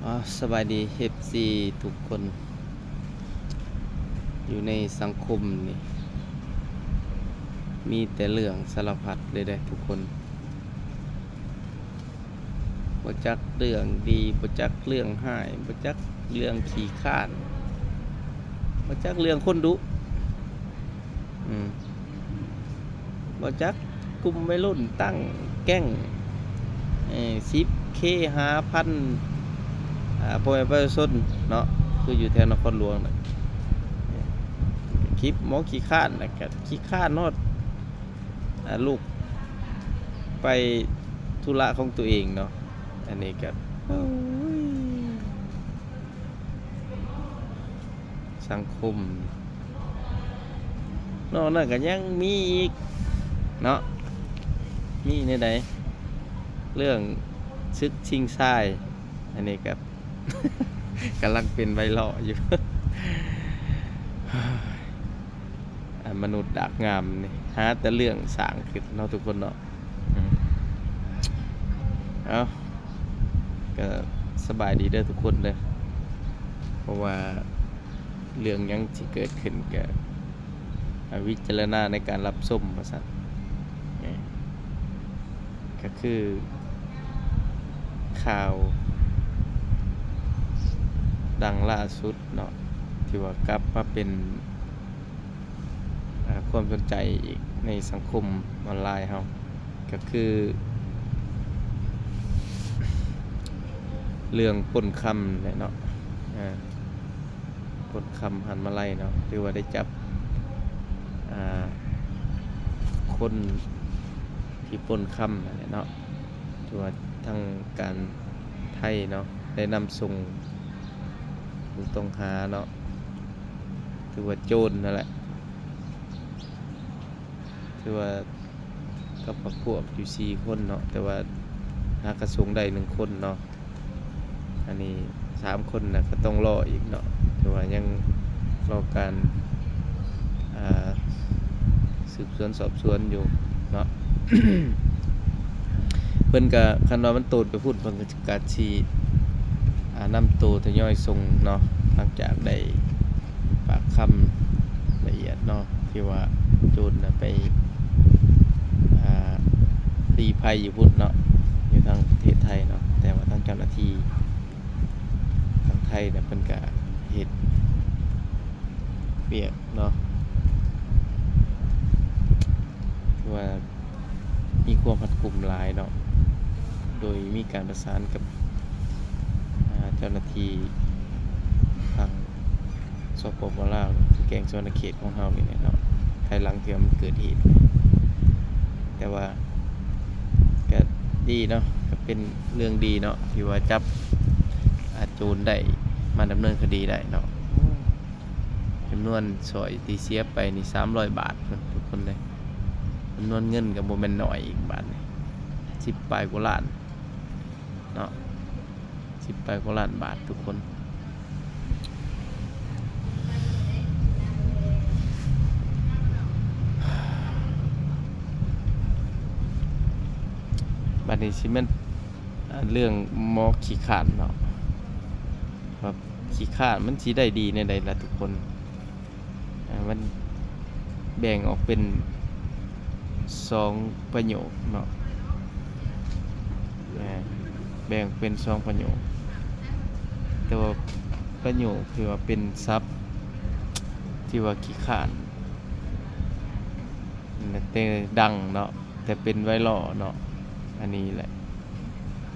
ອາ ສະບາຍດີ ເອັຟຊີ ທຸກຄົນ. ຢູ່ໃນສັງຄົມນີ້ ມີແຕ່ເລື່ອງສາລະພັດເລີຍເດ້ທຸກຄົນ. ບໍ່ຈັກເລື່ອງດີ ບໍ່ຈັກເລື່ອງຮ້າຍ ບໍ່ຈັກເລື່ອງຂີ້ຄ້ານ ບໍ່ຈັກເລື່ອງຄົນດຸ ອືມ ບໍ່ຈັກກຸ່ມໄວລຸ້ນຕັ້ງແກ້ງ ເອີ ສິບເຄ ຫ້າພັນ ອາ ພໍ່ແມ່ປະຊາຊົນເນາະ ຄືຢູ່ແຖວນະຄອນຫຼວງນະ ຄລິບໝໍຂີ້ຄ້ານ ແລ້ວກະຂີ້ຄ້ານຮອດ ອາ ລຸກໄປທຸລະຂອງຕົວເອງເນາະ. ອັນນີ້ກະ ໂອ້ຍ ສັງຄົມ ນອກນັ້ນກະຍັງມີອີກເນາະ ມີແນວໃດ ເລື່ອງຊຶກຊິງຊາຍ ອັນນີ້ກະ ກຳລັງເປັນໄວຣັລຢູ່ ອາ ມະນຸດດາກງາມນີ້ ຫາແຕ່ເລື່ອງສ້າງຂຶ້ນເນາະທຸກຄົນເນາະ. ອືມ ເອົ້າ ກະສະບາຍດີເດີທຸກຄົນເດີ ເພາະວ່າເລື່ອງຫຍັງຊິເກີດຂຶ້ນກະ ອາ ວິຈາລະນາໃນການຮັບຊົມວ່າຊັ້ນ ເອີ ກະຄືຂ່າວດັງລ່າສຸດເນາະ ທີ່ວ່າກັບມາເປັນ ອາ ຄວາມສົນໃຈອີກໃນສັງຄົມອອນລາຍເຮົາ ກະຄືເລື່ອງປຸ້ນຄຳແຫຼະເນາະ ອາ ປຸ້ນຄຳ ຫານມະໄລເນາະ ຖືວ່າໄດ້ຈັບ ອາ ຄົນທີ່ປຸ້ນຄຳຫັ້ນແຫຼະເນາະ ຖືວ່າທາງການໄທເນາະ ໄດ້ນຳສົ່ງຜູ້ຕ້ອງຫາເນາະ ຖືວ່າໂຈນຫັ້ນແຫຼະ ຖືວ່າກັບພັກພວກຢູ່ສີ່ຄົນເນາະ ແຕ່ວ່າຫາກະສົ່ງໄດ້ໜຶ່ງຄົນເນາະ. ອັນນີ້ສາມຄົນນະກະຕ້ອງລໍອີກເນາະ ຖືວ່າຍັງລໍການ ອາ ສືບສວນສອບສວນຢູ່ເນາະ. ເພິ່ນກະ ຄັນວ່າມັນໂຕນໄປພຸ້ນ ເພິ່ນກະຊິ ອາ ນຳໂຕທະຍອຍສົ່ງເນາະ ຫຼັງຈາກໄດ້ປາກຄຳລະອຽດເນາະ ທີ່ວ່າໂຈນນະໄປ ອາ ລີ້ໄພຢູ່ພຸ້ນເນາະ ຢູ່ທາງປະເທດໄທເນາະ ແຕ່ວ່າທາງເຈົ້າໜ້າທີ່ທາງໄທນະ ເພິ່ນກະເຮັດວຽກເນາະ ຄືວ່າ ມີຄວາມຮັດກຸມຫຼາຍເນາະ ໂດຍມີການປະສານກັບ ອາ ເຈົ້າໜ້າທີ່ທາງ ສປປ ລາວ ແຂວງສະຫວັນນະເຂດຂອງເຮົານີ້ແຫຼະເນາະ ພາຍຫຼັງທີ່ວ່າມັນເກີດເຫດ ແຕ່ວ່າກະດີເນາະ ກະເປັນເລື່ອງດີເນາະ ທີ່ວ່າຈັບ ອາ ໂຈນໄດ້ ມາດຳເນີນຄະດີໄດ້ເນາະ. ຈຳນວນສ້ອຍທີ່ເສຍໄປນີ້ສາມຮ້ອຍບາດພຸ້ນທຸກຄົນເດີ ຈຳນວນເງິນກະບໍ່ແມ່ນໜ້ອຍອີກບາດນີ້ ສິບປາຍກວ່າລ້ານເນາະ ສິບປາຍກວ່າລ້ານບາດທຸກຄົນ. ບາດນີ້ຊິແມ່ນ ອາ ເລື່ອງໝໍຂີ້ຄ້ານເນາະ ວ່າຂີ້ຄ້ານມັນຊິໄດ້ດີແນວໃດລະທຸກຄົນ ອາ ມັນແບ່ງອອກເປັນສອງປະໂຫຍກເນາະ ອາ ແບ່ງເປັນສອງປະໂຫຍກ ແຕ່ວ່າປະໂຫຍກທີ່ວ່າເປັນສັບທີ່ວ່າຂີ້ຄ້ານ ແຕ່ດັງເນາະ ແຕ່ເປັນໄວຣັລເນາະ ອັນນີ້ແຫຼະ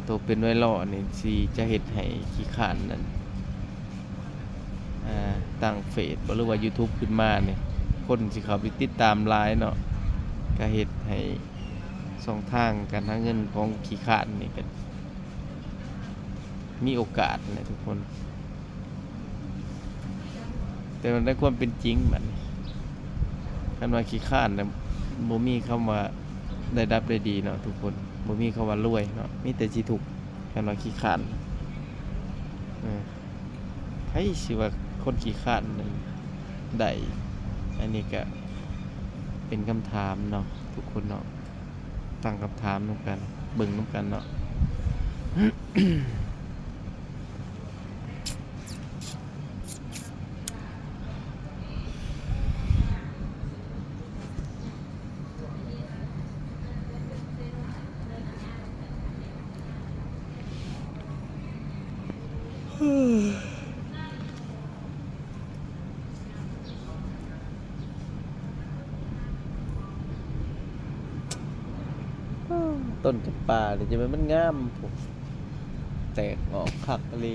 ໂຕເປັນໄວຣັລນີ້ຊິຈະເຮັດໃຫ້ຂີ້ຄ້ານນັ້ນ ອາ ຕັ້ງເຟສບໍ່ ຫຼືວ່າຢູທູບຂຶ້ນມານີ້ ຄົນຊິເຂົ້າໄປຕິດຕາມຫຼາຍເນາະ ກະເຮັດໃຫ້ຊ່ອງທາງການຫາເງິນຂອງຂີ້ຄ້ານນີ້ກະມີໂອກາດແຫຼະທຸກຄົນ. ແຕ່ວ່າໃນຄວາມເປັນຈິງບັດນີ້ ຄັນວ່າຂີ້ຄ້ານນະ ບໍ່ມີຄຳວ່າໄດ້ດັບໄດ້ດີເນາະທຸກຄົນ ບໍ່ມີຄຳວ່າລວຍເນາະ ມີແຕ່ຊິທຸກ ຄັນວ່າຂີ້ຄ້ານ ເອີ ໃຜຊິວ່າຄົນຂີ້ຄ້ານນັ້ນໄດ້ ອັນນີ້ກະເປັນຄຳຖາມເນາະທຸກຄົນເນາະ ຕັ້ງຄຳຖາມນຳກັນ ເບິ່ງນຳກັນເນາະ. ເ ຕົ້ນຈຳປານີ້ຈະແມ່ນມັນງາມພຸ້ນ ແຕກອອກຄັກອີ່ຫຼີ.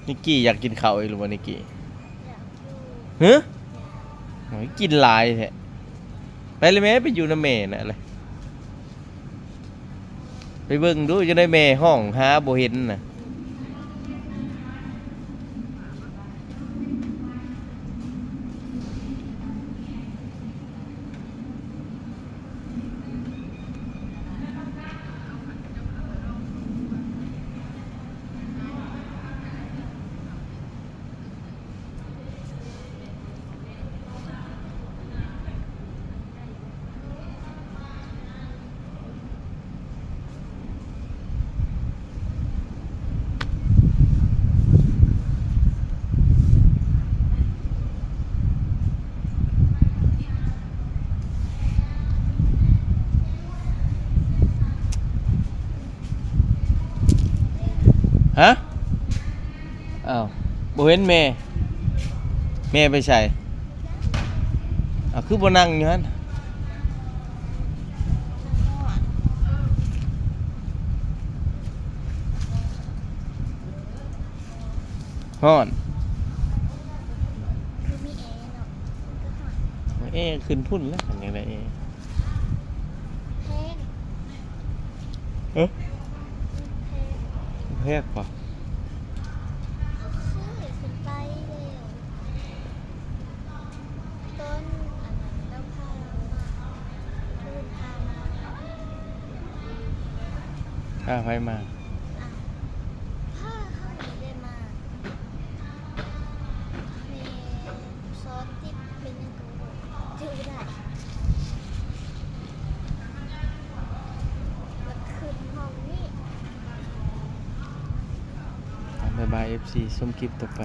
ນິກກີ້ຢາກກິນເຂົ້າອີກຫຼືບໍ່ນິກກີ້? ຢາກຢູ່. ຮະ? ຢາກ. ໂອ້ຍ ກິນຫຼາຍແທ້. ໄປເລີຍແມ່ ໄປຢູ່ນຳແມ່ນະເລີຍ. ໄປເບິ່ງດູ ຈັ່ງໃດແມ່ຮ້ອງຫາບໍ່ເຫັນນະ. ຮະ? ອ້າວ ບໍ່ເຫັນແມ່. ແມ່ໄປໃສ? ອ້າວ ຄືບໍ່ນັ່ງຢູ່ຫັ້ນ? ຮ້ອນ. ຄືມີແອເນາະ ມັນກໍຮ້ອນ. ແອຂຶ້ນພຸ້ນແຫຼະ ຄັນຢາກໄດ້ແອ. ແພງ. ເອີ? ແພງ. ແພງບໍ່? ເຮົາເຄີຍຂຶ້ນໄປແລ້ວ ຕອນອັນນັ້ນລາວພາມາ ເພິ່ນພາມາ. ພາໃຜມາ? ອ້າວ ພາເຮົານີ້ແຫຼະມາ. ແມ່ສອນຕິດເປັນຫຍັງກໍບໍ່ຮູ້ ຈື່ບໍ່ໄດ້. ມັນຂຶ້ນຫ້ອງນີ້. ບາຍບາຍ ເອັຟຊີ ຊົມຄລິບຕໍ່ໄປ.